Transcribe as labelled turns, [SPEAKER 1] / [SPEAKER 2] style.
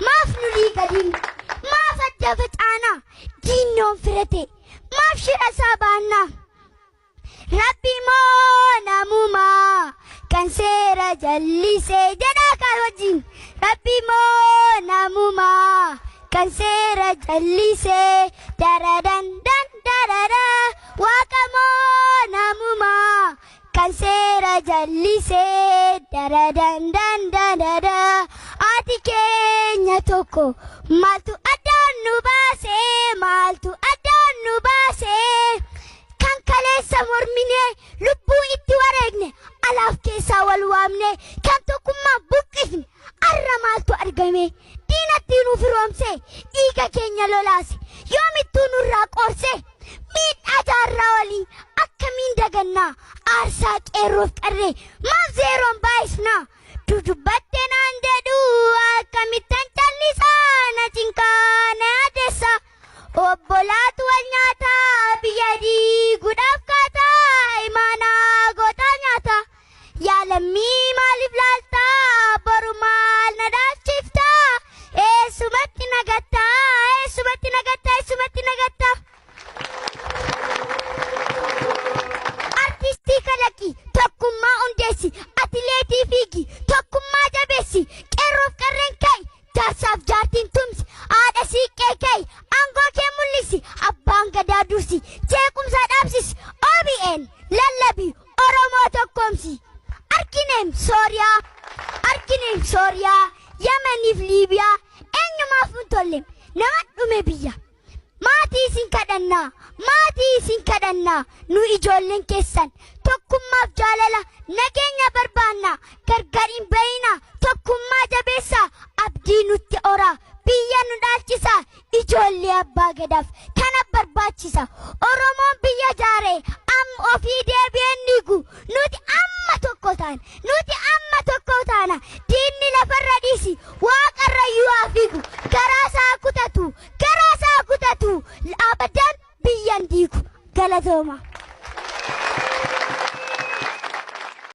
[SPEAKER 1] Maaf nu liiga diinni? Maaf adda facaanaa? Diinnoon firate maaf shira isaa baannaa? Rabbi moo namumaa kan seera jallisee jedhaa kan wajjin. Rabbi moo namumaa kan seera jallisee daradan dan darara. Waaqa moo namumaa kan seera jallisee daradan dan darara. Ati keenya tokko maaltu addaan nu baasee, maaltu addaan nu baasee? Kan kaleessa morminee lubbuu itti wareegne, alaaf keessaa wal waamne, kan tokkummaa buqqifne, arra maaltu argame? Diinatti nu firoomse, dhiiga keenya lolaase, yoomittuu nurraa qoorse. Miidhaa jaarraa olii akkamiin dagannaa? Aarsaa qeerroof qarree maaf zeeroon baay'isnaa? Dudubbatte naan jedhu akkamittan callisaa, na cinqaa, na yaaddessa. Obbolaatu wal nyaataa, biyya diiguudhaaf kaataa, imaanaa gootaa nyaata. Yaa lammii, maaliif laaltaa? Boru maal na dhaalchiftaa? Eessumatti nagattaa? Eessumatti nagattaa? Eessumatti nagattaa? Artistii kalaqi, tokkummaa hundeessi, atileetii fiigi, tokkummaa jabeessi, qeerroof qarreen ka'i, jaarsaaf jaartiin tumsi, haadha siiqqee ka'i, aangoo kee mul'isi, abbaan gadaa dursi, jeequmsa dhaabsisi, OBN lallabi, Oromoo tokkoomsi. Argineem Sooriyaa, argineem Sooriyaa, Yemeniif Liibiyaa, eenyumaaf hin tolle, nama dhume biyya. Maatii isin kadhannaa, maatii isin kadhannaa, nu ijoolleen keessan tokkummaaf jaalala nageenya barbaannaa, gargar hin bayinaa, tokkummaa jabeessaa, abdii nutti oraa, biyya nu dhaalchisaa, ijoollee abbaa gadaaf kana barbaachisa. Oromoon biyya jaaree amma ofii deebi'een diigu, nuti amma tokko taana, nuti amma tokko taana, diinni lafarra dhiisi, waaqarra iyyuu haa fiigu, garaa isaa kutatu, garaa isaa kutatu, abadan biyyan diigu. Galatooma.